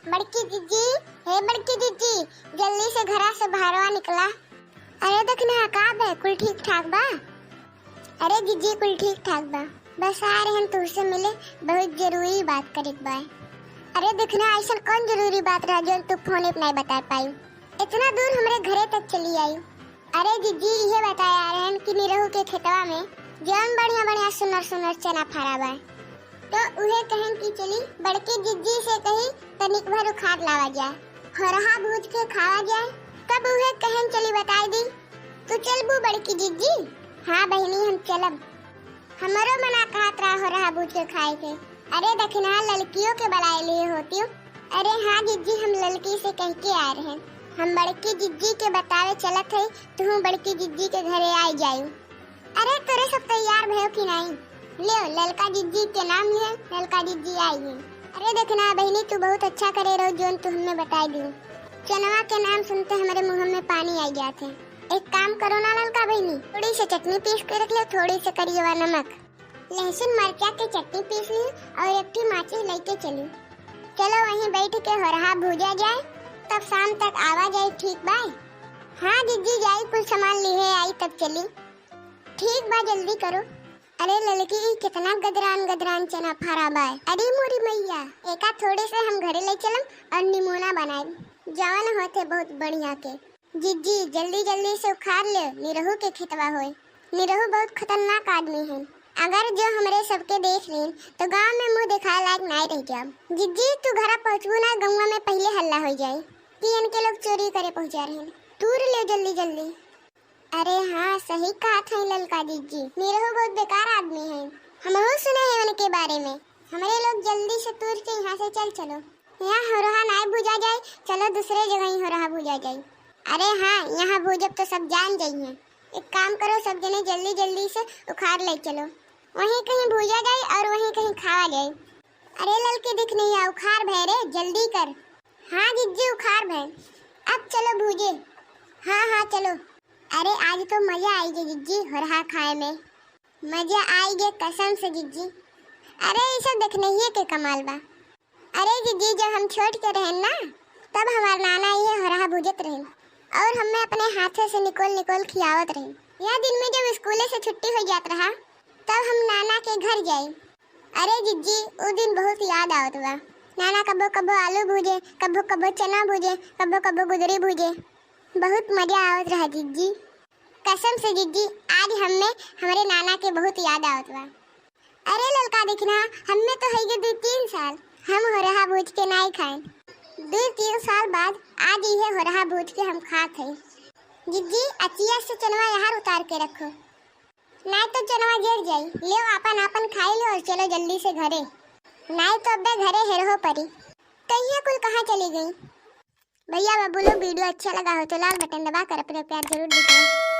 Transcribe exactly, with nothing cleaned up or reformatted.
बड़की जिज्जी, हे बड़की जिज्जी, जल्दी से घरा से बाहरवा निकला। अरे दखिनहा, का बे, कुल ठीक ठाक बा? अरे जिज्जी, कुल ठीक ठाक बा, बस आ रहन तुहसे मिले, बहुत जरूरी बात करे के बा। अरे दखिनहा, अइसन कौन जरूरी बात रहा जौन तू फोने पे नाहीं बता पाई? इतना दूर हमरे घरे तक चली आई। अरे जिज्जी, इहे बताए आ रहन कि निरहू के खेतवा में जौन बढ़िया बढ़िया सुनर सुनर चना फरा बा, तो उहे कहन कि चली बड़की जिज्जी से कही तनिक भर उखाड़ लावा जाए, होरहा भूज के खावा जाए। तब उहे कहन चली बताई दी, तू चलबू बड़की जिज्जी? हाँ बहिनी, हम चलब। हमरो मना कहत रहा होरहा भूज के खाए के। अरे दखिनहा, ललकियो के बलाए लिए होती। अरे हाँ जिज्जी, हम ललकी से कह के आ रहे हैं। हम बड़की जिज्जी के बतावे चलत है, तू बड़की जिज्जी के घरे आ जाई। अरे तोरे सब तैयार भयो कि नाहीं? लियो, ललका जिज्जी के नाम लिए, ललका जिज्जी आई गई। अरे दखिनहा बहिनी, तू बहुत अच्छा करे रहो जौन तू हमें बताई दी। चनवा के नाम सुनते हमरे मुँह में पानी आई जात है। एक काम करो ना ललका बहिनी, थोड़ी सी चटनी पीस के रख लो, थोड़ी सी करियवा नमक, लहसुन मरचा के चटनी पीस ली और एक ठी माचिस लेके चली। चलो वहीं बैठ के होरहा भूजा जाए, तब शाम तक आवा जाए, ठीक बा? हाँ जिज्जी, जाई कुल सामान लिहे आई तब चली। ठीक बा, जल्दी करो। अरे ललकी, ई कितना गदरान गदरान चना फरा बा। अरे मोरी मैया, एका थोड़े से हम घरे ले चलम और निमोना बनाई, जवन होते बहुत बढ़िया के। जिज्जी, जल्दी जल्दी से उखाड़ ले, निरहू के खेतवा होए। निरहू बहुत खतरनाक आदमी है। अगर जो हमरे सबके देख लेन, तो गांव में मुंह दिखाए लायक नाय रह जाब। जिज्जी, तू घरा पहुंचबू ना, गंगवा में पहले हल्ला हो जाए कि इनके लोग चोरी करे पहुंचा रहे। तूर ले जल्दी जल्दी। अरे हाँ, सही कहत है ललका जिज्जी, निरहू बहुत बेकार आदमी है। हमहू सुने हैं उनके बारे में। हमरे लोग जल्दी से तूर के यहाँ से चल चलो। यहाँ होरहा नाय भूजा जाए, चलो दूसरे जगह ही होरहा भूजा जाए। अरे हाँ, यहाँ भूजब तो सब जान जाइए। एक काम करो, सब जने जल्दी जल्दी से उखाड़ ले चलो, वहीं कहीं भूजा जाए और वहीं कहीं खावा जाए। अरे ललकी, दिख नहीं है, उखाड़ भय रे, जल्दी कर। हाँ जिज्जी, उखाड़ भय, अब चलो भूजे। हाँ हाँ चलो। अरे आज तो मजा आई गे जिज्जी होरहा खाए में, मजा आई गे कसम से जिज्जी। अरे ई सब देखनहिए के कमाल बा। अरे जिज्जी, जब हम छोट के रहन ना, तब हमार नाना इहे होरहा भूजत रहन और हमें अपने हाथे से निकोल निकोल खियावत रहन। या दिन में जब स्कूले से छुट्टी हो जात रहा, तब हम नाना के घर जाई। अरे जिज्जी, उ दिन बहुत याद आवत बा। नाना कबो कबो आलू भूजे, कबो कबो चना भूजे, कबो कबो गुदरी भूजे। बहुत मजा आवत रहा जिज्जी। कसम से जिज्जी, आज हमें हमरे नाना के बहुत याद आवत बा। अरे ललका, देखना, हमें तो है गे दू तीन साल, हम होरहा भूज के नाई खाएन। दू तीन साल बाद आज इहे होरहा भूज के हम खात है। जिज्जी, अचिया से चनवा यहाँ उतार के रखो, नाय तो चनवा जर जाई। लेव, आपन आपन खाई लो और चलो जल्दी से घरे, नाय तो अब्बे घरे हेरहो परी। तो ये कुल कहाँ चली गई? भैया बाबू लोग, video अच्छा लगा हो तो लाल button दबा कर अपने प्यार जरूर दिखाएं।